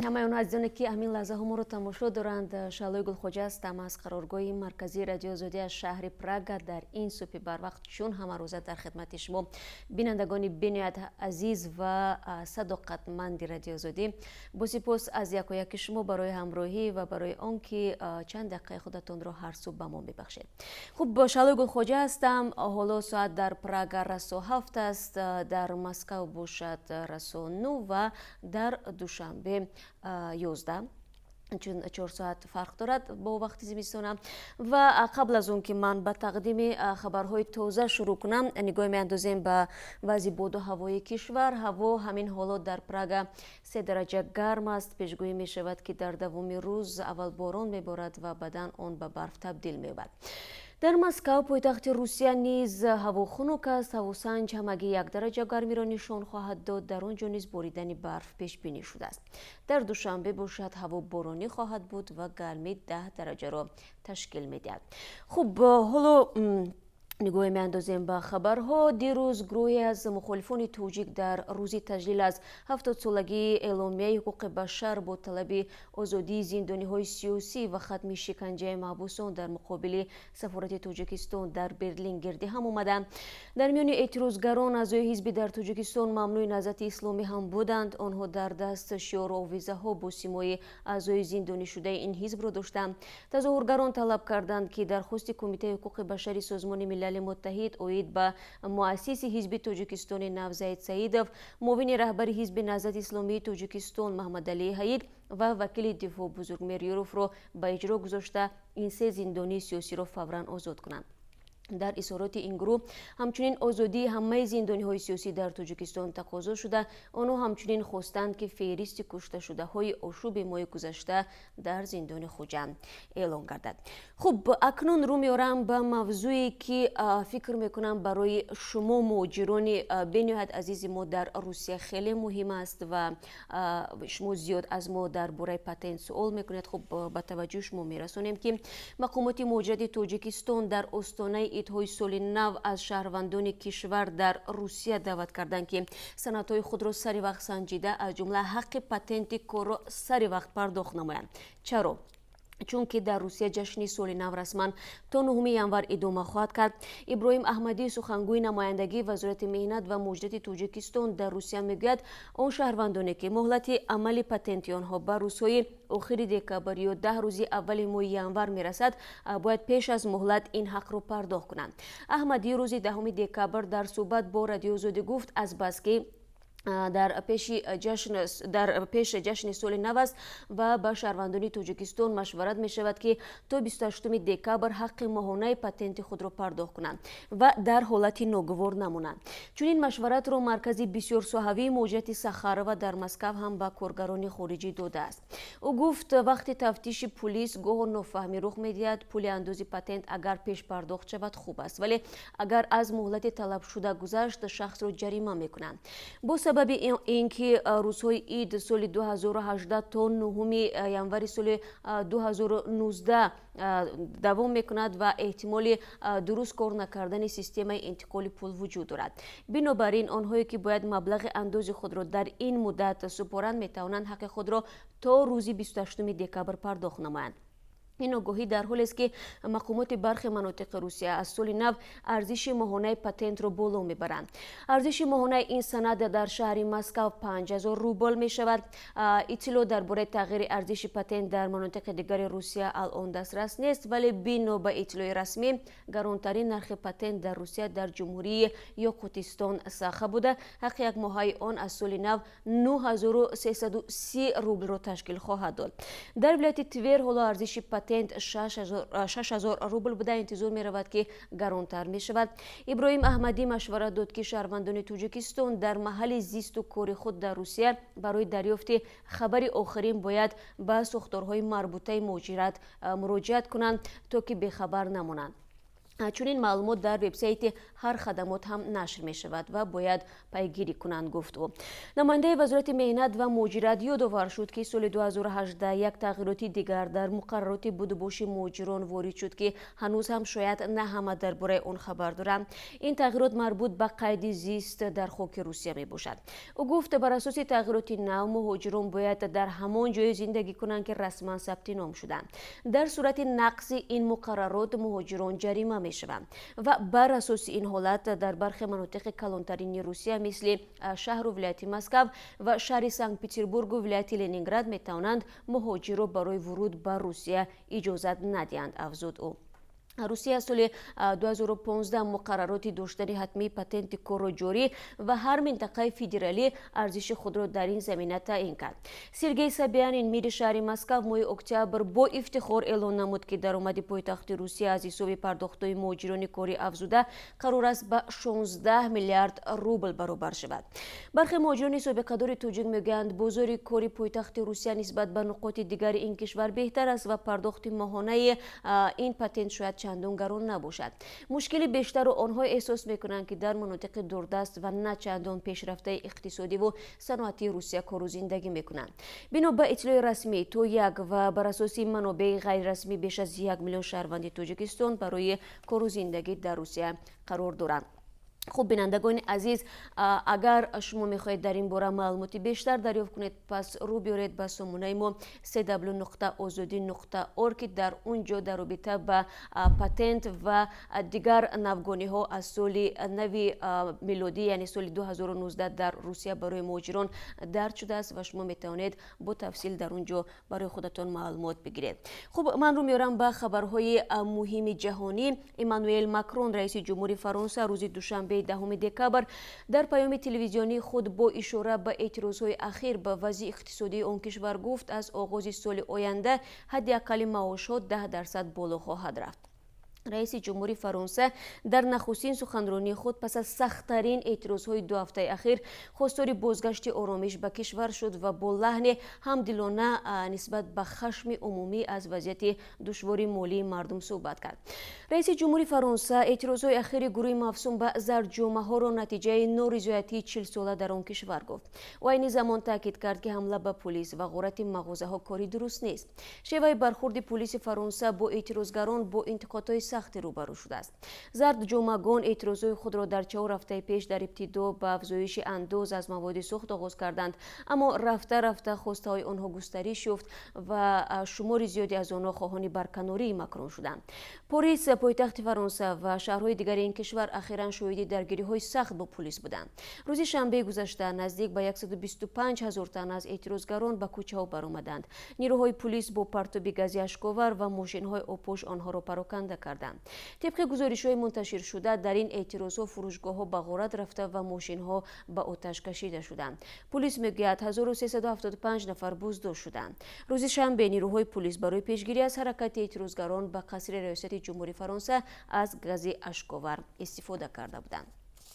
Ҳамаи он азизоне, ки ҳамин лаҳзаҳо моро тамошо доранд, Шаҳлои Гулхоҷа ҳастам аз қароргоҳи марказии Радиои Озодӣ аз шаҳри Прага. Дар ин субҳи барвақт, чун ҳамарӯза, дар хидмати шумо, бинандагони бениҳоят азиз ва садоқатманди Радиои Озодӣ. Бо сипос аз якояки шумо барои ҳамроҳӣ ва барои он ки чанд дақиқаи худатонро ҳар субҳ ба мо мебахшед. Хуб, Шаҳлои Гулхоҷа ҳастам. Ҳоло соат дар Прага расо 7 аст, дар Москав бошад расо 9 ва дар Душанбе 11, чун 4 соат фарқ дорад бо вақти зимистона. Ва қабл аз он ки ман ба тақдими хабарҳои тоза шурӯъ кунам, нигоҳ меандозем ба вазъи боду ҳавои кишвар. Ҳаво ҳамин ҳоло дар Прага 3 дараҷа гарм аст. Пешгӯӣ мешавад, ки дар давоми рӯз аввал борон меборад ва баъдан он ба барф табдил меёбад. Дар Москав, пойтахти Русия, низ ҳаво хунук аст. Ҳавосанҷ ҳамагӣ 1 дараҷа гармиро нишон хоҳад дод. Дар он ҷо низ боридани барф пешбинӣ шудааст. Дар Душанбе бошад, ҳаво боронӣ хоҳад буд ва гармӣ 10 дараҷаро ташкил медиҳад. Хуб, ҳоло нигоҳе меандозем ба хабарҳо. Дирӯз гурӯҳе аз мухолифони тоҷик дар рӯзи таҷлил аз 70-солагии Эъломияи ҳуқуқи башар бо талаби озодии зиндониҳои сиёсӣ ва хатми шиканҷаи маҳбусон дар муқобили сафорати Тоҷикистон дар Берлин гирди ҳам омаданд. Дар миёни эътирозгарон аъзои ҳизби дар Тоҷикистон мамнӯи Наҳзати Исломӣ ҳам буданд. Онҳо дар даст шиору овезаҳо бо симои аъзои зиндонишудаи ин ҳизбро доштанд. Тазоҳургарон талаб карданд, ки дархости Кумитаи ҳуқуқи башари Созмони Милали Муттаҳид оид ба муассиси ҳизби Тоҷикистони Нав Зайд Саидов, муовини раҳбари ҳизби Наҳзати Исломии Тоҷикистон Маҳмадалии Ҳаид ва вакили дифоъ Бузургмеҳр Ёровро ба иҷро гузошта, ин се зиндонии сиёсиро фавран озод кунанд. Дар изҳороти ин гурӯҳ ҳамчунин озодии ҳамаи зиндониҳои сиёсӣ дар Тоҷикистон тақозо шуда, онҳо ҳамчунин хостанд, ки феҳристи кушташудаҳои ошӯби моҳи гузашта дар зиндони Хуҷанд эълон гардад. Хуб, акнун рӯ меорам ба мавзӯе, ки фикр мекунам, барои шумо, муҳоҷирони бениҳоят азизи мо дар Русия, хеле муҳим аст ва шумо зиёд аз мо дар бораи патент суол мекунед. Хуб, ба таваҷҷӯҳи шумо мерасонем, ки мақомоти муҳоҷирати Тоҷикистон дар остонаи идҳои соли нав аз шаҳрвандони кишвар дар Русия даъват карданд, ки санадҳои худро сари вақт санҷида, аз ҷумла ҳаққи патенти корро сари вақт пардохт намоянд. Чаро? Чунки дар Русия ҷашни соли нав расман то 9 январ идома хоҳад кард. Иброҳим Аҳмадӣ, сухангӯи намояндагии Вазорати меҳнат ва муҳоҷирати Тоҷикистон дар Русия, мегӯяд, он шаҳрвандоне, ки муҳлати амали патенти онҳо ба рӯзҳои охири декабр ё 10 рӯзи аввали моҳи январ мерасад, бояд пеш аз муҳлат ин ҳақро пардохт кунанд. Аҳмадӣ рӯзи 10 декабр дар суҳбат бо Радиои Озодӣ гуфт, азбаски дар пеши ҷашни соли нав аст ва ба шаҳрвандони Тоҷикистон машварат мешавад, ки то 28 декабр ҳаққи моҳонаи патенти худро пардохт кунанд ва дар ҳолати ногувор намонанд. Чунин машваратро маркази бисёрсоҳавии муҳоҷирати Сахарова дар Москав ҳам ба коргарони хориҷӣ додааст. Ӯ гуфт, вақти тафтиши пулис гоҳо нофаҳмӣ рух медиҳад. Пули андози патент агар пешпардохт шавад, хуб аст, вале агар аз муҳлати талабшуда гузашт, шахсро ҷарима мекунанд. Бо сабаби ин ки рӯзҳои ид соли 2018 то 9 январи соли 2019 давом мекунад ва эҳтимоли дуруст кор накардани системаи интиқоли пул вуҷуд дорад, бинобар ин онҳое, ки бояд маблағи андози худро дар ин муддат супоранд, метавонанд ҳаққи худро то рӯзи 28 декабр пардохт намоянд. Ин огоҳӣ дар ҳолест, ки мақомоти бархе манотиқи Русия аз соли нав арзиши моҳонаи патентро боло мебаранд. Арзиши моҳонаи ин санад дар шаҳри Москав 5000 рубл мешавад. Иттилоъ дар бораи тағйири арзиши патент дар манотиқи дигари Русия алон дастрас нест, вале бино ба иттилои расмӣ, гаронтарин нархи патент дар Русия дар Ҷумҳурии Ёқутистон Саха буда, ҳаққи якмоҳаи он аз соли нав 9330 рублро ташкил хоҳад дод. Дар вилояти Твер ҳоло арзиши патент 6000 рубл буда, интизор меравад, ки гаронтар мешавад. Иброҳим Аҳмадӣ машварат дод, ки шаҳрвандони Тоҷикистон дар маҳалли зисту кори худ дар Русия барои дарёфти хабари охирин бояд ба сохторҳои марбутаи муҳоҷират муроҷиат кунанд, то ки бехабар намонанд. Чунин маълумот дар вебсайти ҳар хадамот ҳам нашр мешавад ва бояд пайгирӣ кунанд, гуфт ӯ. Намояндаи Вазорати меҳнат ва муҳоҷират ёдовар шуд, ки соли 2018 як тағйироти дигар дар муқаррароти будубоши муҳоҷирон ворид шуд, ки ҳанӯз ҳам шояд на ҳама дар бораи он хабар доранд. Ин тағйирот марбут ба қайди зист дар хоки Русия мебошад. Ӯ гуфт, бар асоси тағйироти нав муҳоҷирон бояд дар ҳамон ҷое зиндагӣ кунанд, ки расман сабти ном шуданд. Дар сурати нақзи ин муқаррарот муҳоҷирон ҷарима мешаванд ва бар асоси ин ҳолат дар бархе манотиқи калонтарини Русия, мисли шаҳру вилояти Москав ва шаҳри Санкт Петербургу вилояти Ленинград, метавонанд муҳоҷирро барои вуруд ба Русия иҷозат надиҳанд, афзуд ӯ. Русия соли 2015 муқаррароти доштани ҳатмии патенти корро ҷорӣ ва ҳар минтақаи федералӣ арзиши худро дар ин замина таъин кард. Сергей Собянин, мири шаҳри Москав, моҳи октябр бо ифтихор эълон намуд, ки даромади пойтахти Русия аз ҳисоби пардохтҳои муҳоҷирони корӣ афзуда қарор аст ба 16 миллиард рубл баробар шавад. Бархе муҳоҷирони собиқадори тоҷик мегӯянд, бозори кори пойтахти Русия нисбат ба нуқоти дигари ин кишвар беҳтар аст ва пардохти моҳонаи ин патент шояд чандон гарон набошад. Мушкили бештарро онҳо эҳсос мекунанд, ки дар манотиқи дурдаст ва на чандон пешрафтаи иқтисодиву саноатии Русия кору зиндагӣ мекунанд. Бино ба иттилои расмӣ то як ва бар асоси манобеи ғайрирасмӣ беш аз 1 миллион шаҳрванди Тоҷикистон барои кору зиндагӣ дар Русия қарор доранд. Хуб, бинандагони азиз, агар шумо мехоҳед дар ин бора маълумоти бештар дарёфт кунед, пас рӯ биёред ба сомонаи мо cw.ozodi.org, ки дар он ҷо дар робита ба патент ва дигар навгониҳо аз соли нави милодӣ, яъне соли 2019, дар Русия барои муҳоҷирон дарҷ шудааст ва шумо метавонед бо тафсил дар он ҷо барои худатон маълумот бигиред. Хуб, ман рӯ меорам ба хабарҳои муҳими ҷаҳонӣ. Эммануэл Макрон, раиси ҷумҳури Фаронса, рӯзи душанбе, 10 декабр, дар паёми телевизионии худ бо ишора ба эътирозҳои ахир ба вазъи иқтисодии он кишвар гуфт, аз оғози соли оянда ҳадди аққали маошҳо 10% боло хоҳад рафт. Раиси ҷумҳури Фаронса дар нахустин суханронии худ пас аз сахттарин эътирозҳои 2 ҳафтаи ахир хостори бозгашти оромиш ба кишвар шуд ва бо лаҳни ҳамдилона нисбат ба хашми умумӣ аз вазъияти душвори молии мардум суҳбат кард. Раиси ҷумҳури Фаронса эътирозҳои ахири гурӯҳи мавсум ба зардҷомаҳоро натиҷаи норизоятии 40-сола дар он кишвар гуфт. Ӯ айни замон таъкид кард, ки ҳамла ба пулис ва ғорати мағозаҳо кори дуруст нест. Шеваи бархурди пулиси Фаронса бо эътирозгарон бо интиқодҳои сахте рӯбарӯ шудааст. Зардҷомагон эътирозҳои худро дар 4 ҳафтаи пеш дар ибтидо ба афзоиши андоз аз маводи сӯхт оғоз карданд, аммо рафта рафта хостаҳои онҳо густариш ёфт ва шумори зиёде аз онҳо хоҳони барканории Макрон шуданд. Порис, пойтахти Фаронса, ва шаҳрҳои дигари ин кишвар ахиран шоҳиди даргириҳои сахт бо пулис буданд. Рӯзи шанбеи гузашта наздик ба 125 ҳазор тан аз эътирозгарон ба кӯчаҳо баромаданд. Нирӯҳои пулис бо партоби гази ашковар ва мошинҳои обпош онҳоро пароканда карданд. Тибқи гузоришҳои мунташиршуда, дар ин эътирозҳо фурӯшгоҳҳо ба ғорат рафта ва мошинҳо ба оташ кашида шуданд. Пулис мегӯяд, 1375 нафар боздошт шуданд. Рӯзи шанбе нирӯҳои пулис барои пешгирӣ аз ҳаракати эътирозгарон ба қасри раёсати ҷумҳури Фаронса аз гази ашковар истифода карда буданд.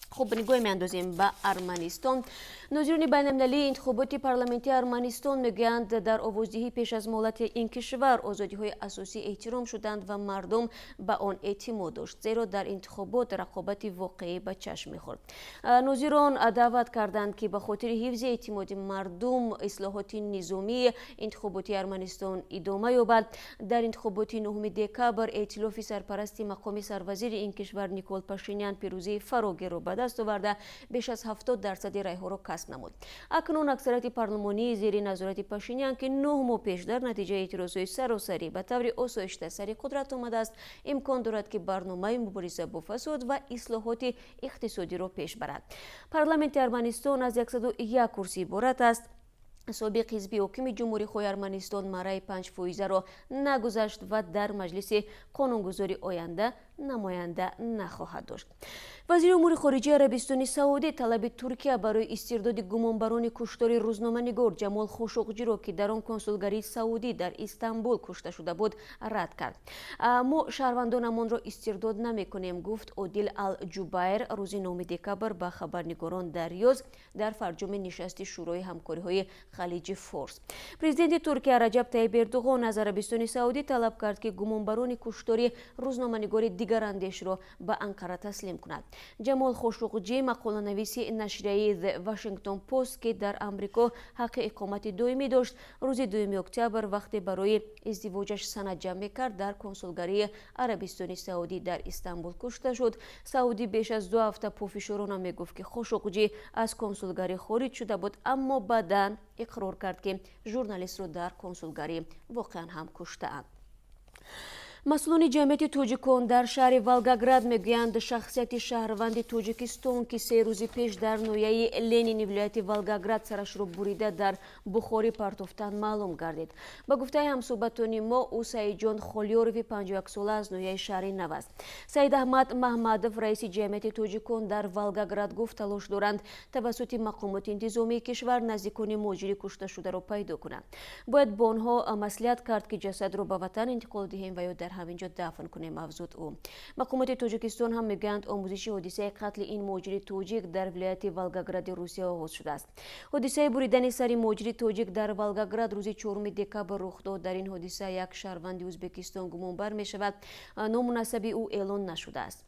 Хуб, нигоҳ меандозем ба Арманистон. Нозирони байналмилалии интихоботи парламентии Арманистон мегӯянд, дар овоздиҳӣ пеш аз муҳлати ин кишвар озодиҳои асосӣ эҳтиром шуданд ва мардум ба он эътимод дошт, зеро дар интихобот рақобати воқеӣ ба чашм мехӯрд. Нозирон даъват карданд, ки ба хотири ҳифзи эътимоди мардум ислоҳоти низомии интихоботии Арманистон идома ёбад. Дар интихоботи 9 декабр эътилофи сарпарасти мақоми сарвазири ин кишвар Никол Пашинян пирӯзии фарогирро ба даст оварда, беш аз 70 дарсади райҳоро касб намуд. Акнун аксарияти парлумонии зери назорати Пашинян, ки 9 моҳ пеш дар натиҷаи эътирозҳои саросарӣ ба таври осоишта сари қудрат омадааст, имкон дорад, ки барномаи мубориза бо фасод ва ислоҳоти иқтисодиро пеш барад. Парламенти Арманистон аз 101 курсӣ иборат аст. Собиқ ҳизби ҳокими Ҷумҳурихоҳи Арманистон мараи 5 фоизаро нагузашт ва дар маҷлиси қонунгузори оянда намоянда нахоҳад дошт. Вазири умури хориҷаи Арабистони Саудӣ талаби Туркия барои истирдоди гумонбарони куштори рӯзноманигор Ҷамол Хошуқҷиро, ки дар он консулгарии Саудӣ дар Истанбул кушта шуда буд, рад кард. «Мо шаҳрвандонамонро истирдод намекунем», гуфт Одил Ал Ҷубайр рӯзи 9 декабр ба хабарнигорон дар Риёз дар фарҷоми нишасти Шӯрои ҳамкориҳои Халиҷи Форс. Президенти Туркия Раҷаб Таиб Эрдуғон аз Арабистони Саудӣ талаб кард, ки гумонбарони куштори рӯзноманигори дигар Дигарандешро ба Анқара таслим кунад. Ҷамол Хошуқҷӣ, мақоланависи нашрияи The Washington Post, ки дар Амрико ҳаққи иқомати доимӣ дошт, рӯзи 2 октябр вақте барои издивоҷаш санад ҷамъ мекард, дар консулгарии Арабистони Саудӣ дар Истанбул кушта шуд. Саудӣ беш аз 2 ҳафта пофишорона мегуфт, ки Хошуқҷӣ аз консулгарӣ хориҷ шуда буд, аммо баъдан иқрор кард, ки журналистро дар консулгарӣ воқеан ҳам куштаанд. Масъулони ҷамъияти тоҷикон дар шаҳри Волгоград мегӯянд, шахсияти шаҳрванди Тоҷикистон, ки 3 рӯзи пеш дар ноҳияи Ленини вилояти Волгоград сарашро бурида дар бухорӣ партофтан, маълум гардид. Ба гуфтаи ҳамсӯҳбатони мо, ӯ Саидҷон Холёрови 51сола аз ноҳияи Шаҳри Нав аст. Саид Аҳмад Маҳмадов, раиси ҷамъияти тоҷикон дар Волгоград, гуфт, талош доранд тавассути мақомоти интизомии кишвар наздикони муҳоҷири кушташударо пайдо кунанд. Бояд бо онҳо маслиҳат кард, ки ҷасадро ба ватан интиқол диҳем ва ё дар ҳамин ҷо дафн кунем, афзуд ӯ. Мақомоти Тоҷикистон ҳам мегӯянд, омӯзиши ҳодисаи қатли ин муҳоҷири тоҷик дар вилояти Волгогради Русия оғоз шудааст. Ҳодисаи буридани сари муҳоҷири тоҷик дар Волгоград рӯзи 4 декабр рух дод. Дар ин ҳодиса як шаҳрванди Ӯзбекистон гумонбар мешавад. Ному насаби ӯ эълон нашудааст,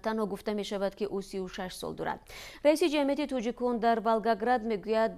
танҳо гуфта мешавад, ки ӯ 36 сол дорад. Раиси ҷамъияти тоҷикон дар Волгоград мегӯяд,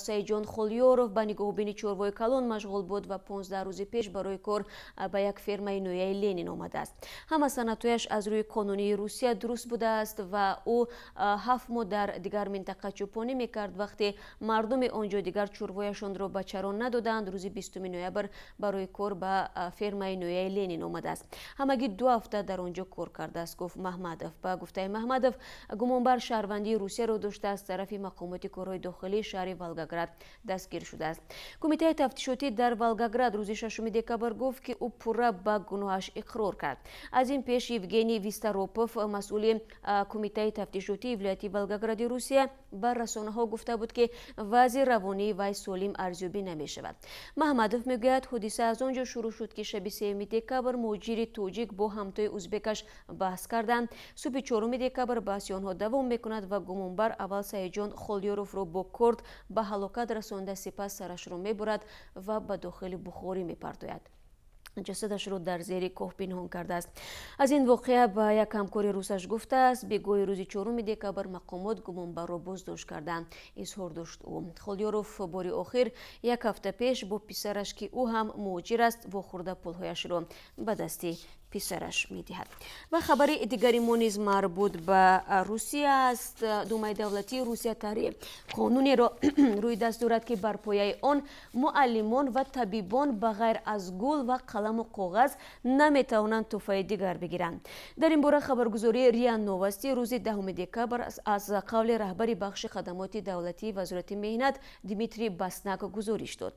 Саидҷон Холёров ба нигоҳубини чорвои калон машғул буд ва 15 рӯзи пеш барои кор ба як фермаи ноҳияи Ленин омадааст. Ҳама санадҳояш аз рӯи қонунии Русия дуруст будааст ва ӯ 7 моҳ дар дигар минтақа чӯпонӣ мекард. Вақте мардуми он ҷо дигар чорвояшонро ба чарон надоданд, рӯзи 20 ноябр барои кор ба фермаи ноҳияи Ленин омадааст. Ҳамагӣ 2 ҳафта дар он ҷо кор кардааст, гуфт Маҳмадов. Ба гуфтаи Маҳмадов, гумонбар шаҳрвандии Русияро дошта, аз тарафи мақомоти корҳои дохилии шаҳри Волгоград дастгир шудааст. Кумитаи тафтишотӣ дар Волгоград рӯзи 6 декабр гуфт, ки ӯ пурра ба гуноҳаш иқрор кард. Аз ин пеш Евгений Висторопов, масъули кумитаи тафтишотии вилояти Волгогради Русия, ба расонаҳо гуфта буд, ки вазъи равонии вай солим арзёбӣ намешавад. Маҳмадов мегӯяд, ҳодиса аз он ҷо шурӯъ шуд, ки шаби 3 декабр муҳоҷири тоҷик бо ҳамтои узбекаш баҳс карданд. Субҳи 4 декабр баҳси онҳо давом мекунад ва гумонбар аввал Саидҷон Холёровро бо корд ба ҳалокат расонда, сипас сарашро мебурад ва ба дохили бухорӣ мепартояд, ҷасадашро дар зери коҳ пинҳон кардааст. Аз ин воқеа ба як ҳамкори русаш гуфтааст. Бегоҳи рӯзи 4 декабр мақомот гумонбарро боздошт карданд, изҳор дошт ӯ. Холёров бори охир як ҳафта пеш бо писараш, ки ӯ ҳам муҳоҷир аст, вохӯрда, пулҳояшро ба дасти писараш медиҳад. Ва хабари дигари мо низ марбут ба Русия аст. Думаи давлатии Русия таҳрири қонунеро рӯи даст дорад, ки бар пояи он муаллимон ва табибон ба ғайр аз гул ва қаламу коғаз наметавонанд тӯҳфаи дигар бигиранд. Дар ин бора хабаргузории РИА Новости рӯзи 10 декабр аз қавли раҳбари бахши хадамоти давлатии Вазорати меҳнат Дмитрий Баснак гузориш дод.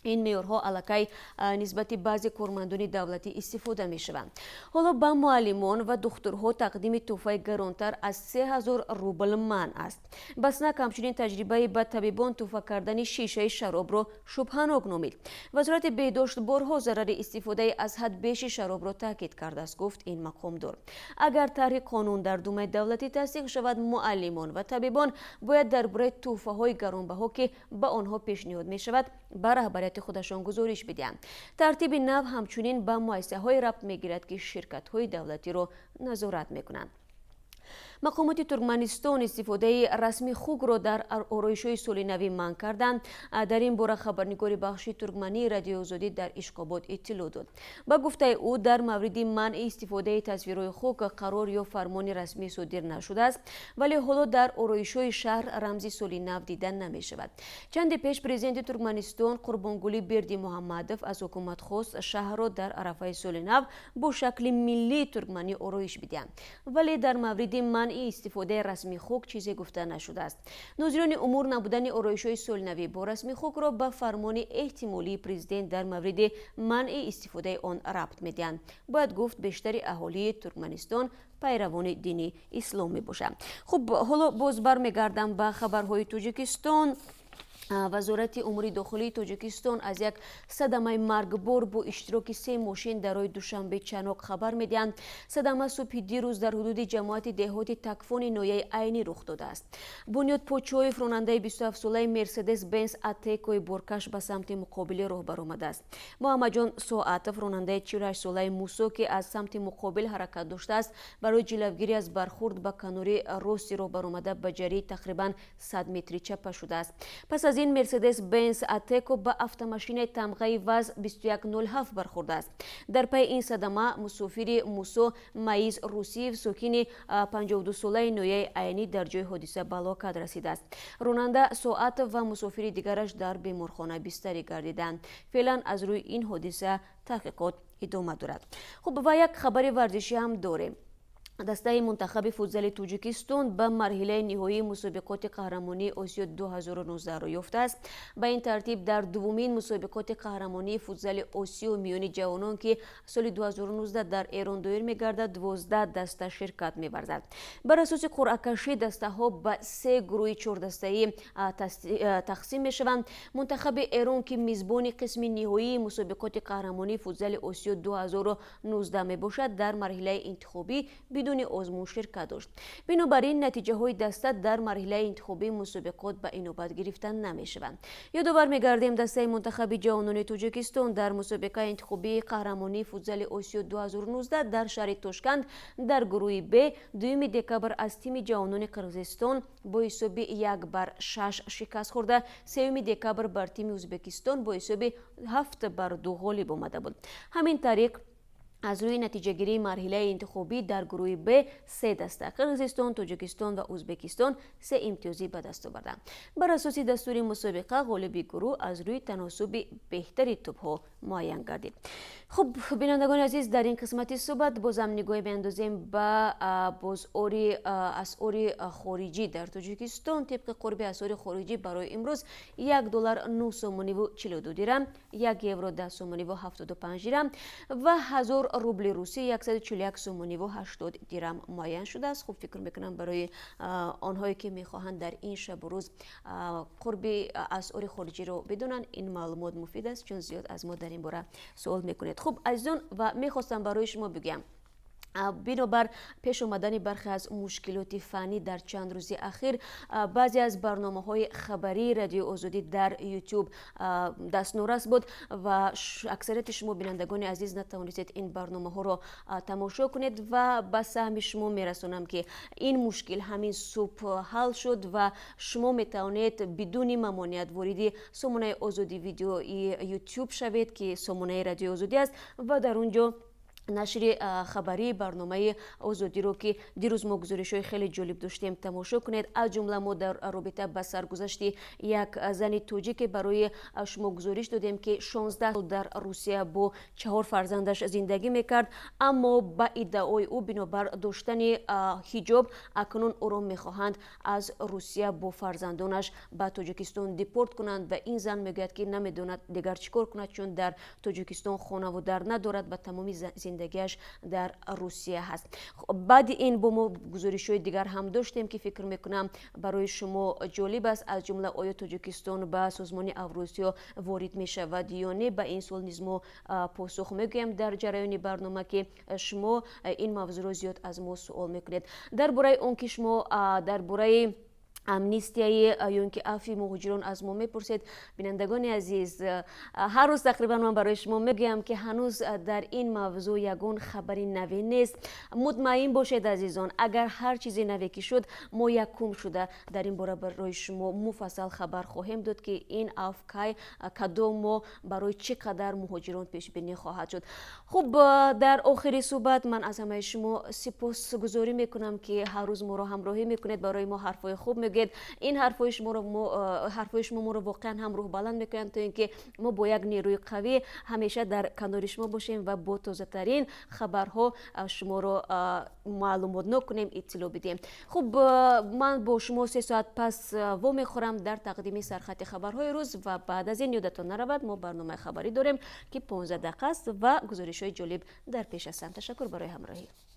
Ин меъёрҳо аллакай нисбати баъзе кормандони давлатӣ истифода мешаванд. Ҳоло ба муаллимон ва духтурҳо тақдими тӯҳфаи гаронтар аз 3000 рубл манъ аст. Баснак ҳамчунин таҷрибаи ба табибон тӯҳфа кардани шишаи шаробро шубҳанок номид. Вазорати беҳдошт борҳо зарари истифодаи аз ҳад беши шаробро таъкид кардааст, гуфт ин мақомдор. Агар тарҳи қонун дар Думаи давлатӣ тасдиқ шавад, муаллимон ва табибон бояд дар бораи тӯҳфаҳои гаронбаҳо, ки ба онҳо пешниҳод мешавад, ба раҳбарияти худашон гузориш бидиҳанд. Тартиби нав ҳамчунин ба муассисаҳое рабт мегирад, ки ширкатҳои давлатиро назорат мекунанд. Мақомоти Туркманистон истифодаи расми хукро дар ороишҳои соли навӣ манъ карданд. Дар ин бора хабарнигори бахши туркмании Радиои Озодӣ дар Ишқобод иттилоъ дод. Ба гуфтаи ӯ, дар мавриди манъи истифодаи тасвирҳои хук қарор ё фармони расмӣ содир нашудааст, вале ҳоло дар ороишҳои шаҳр рамзи соли нав дида намешавад. Чанде пеш президенти Туркманистон Қурбонгулӣ Бердимуҳаммадов аз ҳукумат хост, шаҳрро дар арафаи соли нав бо шакли миллии туркманӣ ороиш бидиҳанд, вале дар мавриди манъи истифодаи расми хук чизе гуфта нашудааст. Нозирони умур набудани ороишҳои солинавӣ бо расми хукро ба фармони эҳтимолии президент дар мавриди манъи истифодаи он рабт медиҳанд. Бояд гуфт, бештари аҳолии Туркманистон пайравони дини ислом мебошанд. Хуб, ҳоло боз бармегардам ба хабарҳои Тоҷикистон. Вазорати умури дохилии Тоҷикистон аз як садамаи маргбор бо иштироки се мошин дар роҳи Душанбе Чаноқ хабар медиҳанд. Садама субҳи дирӯз дар ҳудуди ҷамоати деҳоти Такфони ноҳияи Айнӣ рух додааст. Бунёд Почоев, ронандаи 27-солаи Мерседес Бенз Атекои боркаш, ба самти муқобили роҳ баромадааст. Муҳаммадҷон Соатов, ронандаи 48-солаи Мусо, ки аз самти муқобил ҳаракат доштааст, барои ҷилавгирӣ аз бархурд ба канори рости роҳ баромада, ба ҷарии тақрибан 100 метрӣ чапа шудааст. Пас аз ин Мерседес Бенз Атеко ба автомошинаи тамғаи ВАЗ 2107 бархӯрдааст. Дар пайи ин садама мусофири Мусо Маиз Русиев, сокини 52-солаи ноҳияи Айнӣ, дар ҷои ҳодиса ба ҳалокат расидааст. Ронанда Соатов ва мусофири дигараш дар беморхона бистарӣ гардиданд. Феълан аз рӯи ин ҳодиса таҳқиқот идома дорад. Хуб, ва як хабари варзишӣ ҳам дорем. Дастаи мунтахаби футзали Тоҷикистон ба марҳилаи ниҳоии мусобиқоти қаҳрамонии Осиё 2019 роҳ ёфтааст. Ба ин тартиб, дар дуввумин мусобиқоти қаҳрамонии футзали Осиё миёни ҷавонон, ки соли 2019 дар Эрон доир мегардад, 12 даста ширкат меварзад. Бар асоси қуръакашӣ дастаҳо ба се гурӯҳи чордастаӣ тақсим мешаванд. Мунтахаби Эрон, ки мизбони қисми ниҳоии мусобиқоти қаҳрамонии футзали Осиё 2019 мебошад, дар марҳилаи интихобӣ бидуни озмун ширкат дошт. Бинобар ин натиҷаҳои даста дар марҳилаи интихобии мусобиқот ба инобат гирифта намешаванд. Ёдовар мегардем, дастаи мунтахаби ҷавонони Тоҷикистон дар мусобиқаи интихобии қаҳрамонии футзали Осиё 2019 дар шаҳри Тошканд дар гурӯҳи Б 2 декабр аз тими ҷавонони Қирғизистон бо ҳисоби 1-6 шикаст хӯрда, 3 декабр бар тими Ӯзбекистон бо ҳисоби 7-2 ғолиб омада буд. Ҳамин тариқ, аз рӯи натиҷагирии марҳилаи интихобӣ дар гурӯҳи Б се даста, Қирғизистон, Тоҷикистон ва Ӯзбекистон, се имтиёзӣ ба даст оварданд. Бар асоси дастури мусобиқа ғолиби гурӯҳ аз рӯи таносуби беҳтари тӯбҳо муайян гардид. Хуб, бинандагони азиз, дар ин қисмати суҳбат бозам нигоҳе меандозем ба бозори асъори хориҷӣ дар Тоҷикистон. Тибқи қурби асъори хориҷӣ барои имрӯз 1 доллар 9 сомониву 42 дирам, 1 евро 10 сомониву 75 дирам ва 1000 рубли русӣ 141 сомониву 80 дирам муайян шудааст. Хуб, фикр мекунам, барои онҳое ки мехоҳанд дар ин шабу рӯз қурби асъори хориҷиро бидонанд, ин маълумот муфид аст, чун зиёд аз мо дар ин бора суол мекунед. Хуб, азизон, ва мехостам барои шумо бигӯям, бинобар пеш омадани бархе аз мушкилоти фаннӣ дар чанд рӯзи ахир, баъзе аз барномаҳои хабарии Радиои Озодӣ дар Ютуб дастнорас буд ва аксарияти шумо, бинандагони азиз, натавонистед ин барномаҳоро тамошо кунед. Ва ба саҳми шумо мерасонам, ки ин мушкил ҳамин субҳ ҳал шуд ва шумо метавонед бидуни мамоният вориди сомонаи Озодӣ видеои Ютуб шавед, ки сомонаи Радиои Озодӣ аст, ва дар он ҷо нашри хабарии барномаи Озодиро, ки дирӯз мо гузоришҳои хеле ҷолиб доштем, тамошо кунед. Аз ҷумла мо дар робита ба саргузашти як зани тоҷике барои шумо гузориш додем, ки 16 сол дар Русия бо чаҳор фарзандаш зиндагӣ мекард, аммо ба иддаои ӯ, бинобар доштани ҳиҷоб, акнун ӯро мехоҳанд аз Русия бо фарзандонаш ба Тоҷикистон депорт кунанд. Ва ин зан мегӯяд, ки намедонад дигар чӣ кор кунад, чун дар Тоҷикистон хонаву дар надорад ва тамоми зиндагиаш дар Русия ҳаст. Баъди ин бо мо гузоришҳои дигар ҳам доштем, ки фикр мекунам, барои шумо ҷолиб аст. Аз ҷумла, оё Тоҷикистон ба Созмони Авросиё ворид мешавад ё не? Ба ин суол низ мо посух мегӯем дар ҷараёни барнома, ки шумо ин мавзӯъро зиёд аз мо суол мекунед. Дар бораи он ки шумо дар бораи амнистияи ё ин ки афви муҳоҷирон аз мо мепурсед, бинандагони азиз, ҳар рӯз тақрибан ман барои шумо мегӯям, ки ҳанӯз дар ин мавзӯъ ягон хабари наве нест. Мутмаин бошед, азизон, агар ҳар чизи наве ки шуд, мо якум шуда дар ин бора барои шумо муфассал хабар хоҳем дод, ки ин афв кай, кадом моҳ, барои чӣ қадар муҳоҷирон пешбинӣ хоҳад шуд. Хуб, дар охири суҳбат ман аз ҳамаи шумо сипосгузорӣ мекунам, ки ҳар рӯз моро ҳамроҳӣ мекунед, барои мо ҳарфҳои хуб мегӯед. Ин ҳарфҳои шумо моро воқеан ҳам рӯҳбаланд мекунанд, то ин ки мо бо як нерӯи қавӣ ҳамеша дар канори шумо бошем ва бо тозатарин хабарҳо шуморо маълумотнок кунем, иттилоъ бидиҳем. Хуб, ман бо шумо 3 соат пас вомехӯрам дар тақдими сархати хабарҳои рӯз. Ва баъд аз ин, ёдатон наравад, мо барномаи хабарӣ дорем, ки 15 дақиқа аст ва гузоришҳои ҷолиб дар пеш ҳастанд. Ташаккур барои ҳамроҳӣ.